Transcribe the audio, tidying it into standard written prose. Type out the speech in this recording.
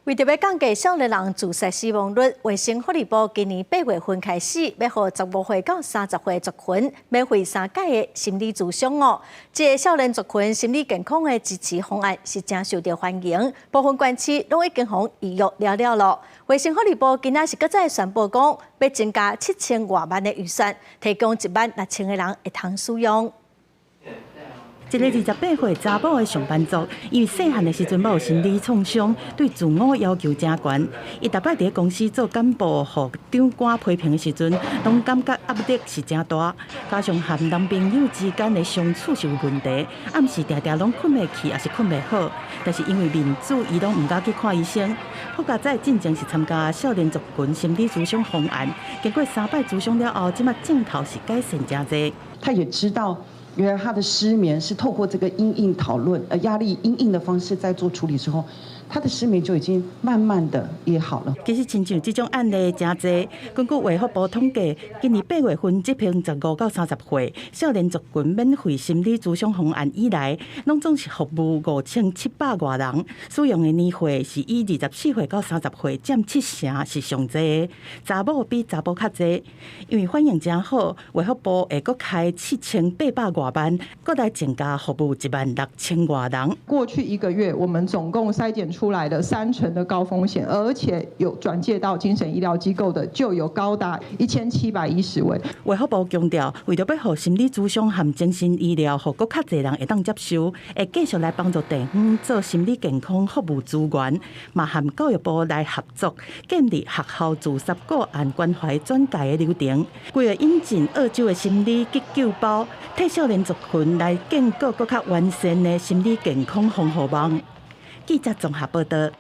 為著欲降低少年人自殺死亡率，衛生福利部今年8月份開始，欲予15歲到30歲族群免費三擺的心理諮商哦。這个少年族群心理健康的支持方案是誠受著歡迎，部分縣市攏已經予預約了了囉。衛生福利部今仔是閣再宣布講，欲增加7000外萬的預算，提供1萬6千個人會通使用。一個28歲查某的上班族，因為細漢的時陣捌有心理創傷，對自我要求誠懸。伊逐擺佇公司做幹部，予長官批評的時陣，攏感覺壓力是誠大。加上和男朋友之間的相處是有問題，暗時定定攏睏袂去，抑是睏袂好。但是因為面子，伊攏毋敢去看醫生。好佳哉進前是參加少年族群心理諮商方案，經過三擺諮商了後，這馬症頭是改善誠濟。他也知道，原來他的失眠是透過這個因應討論，壓力因應的方式在做處理之後，他的失眠就已經慢慢的也好了。其實親像這種案例誠濟，根據衛福部統計，今年8月份執行15到30歲少年族群免費心理諮商方案以來，攏總是服務5700外人，使用的年歲是以24歲到30歲佔七成是上濟，查某比查埔較濟。因為反應誠好，衛福部會閣開7800外萬，閣來增加服務1萬6千外人。過去一個月，我們總共篩檢出來的三成的高風險，而且有轉介到精神醫療機構的，就有高達1710位。衛福部強調，為著欲予心理諮商和精神醫療，予閣較濟人會當接受，會繼續來幫助地方做心理健康服務資源，嘛和教育部來合作，建立學校自殺個案關懷轉介的流程，規劃引進澳洲的心理急救包，替少年族群來建構閣較完善的心理健康防護網。記者綜合報道。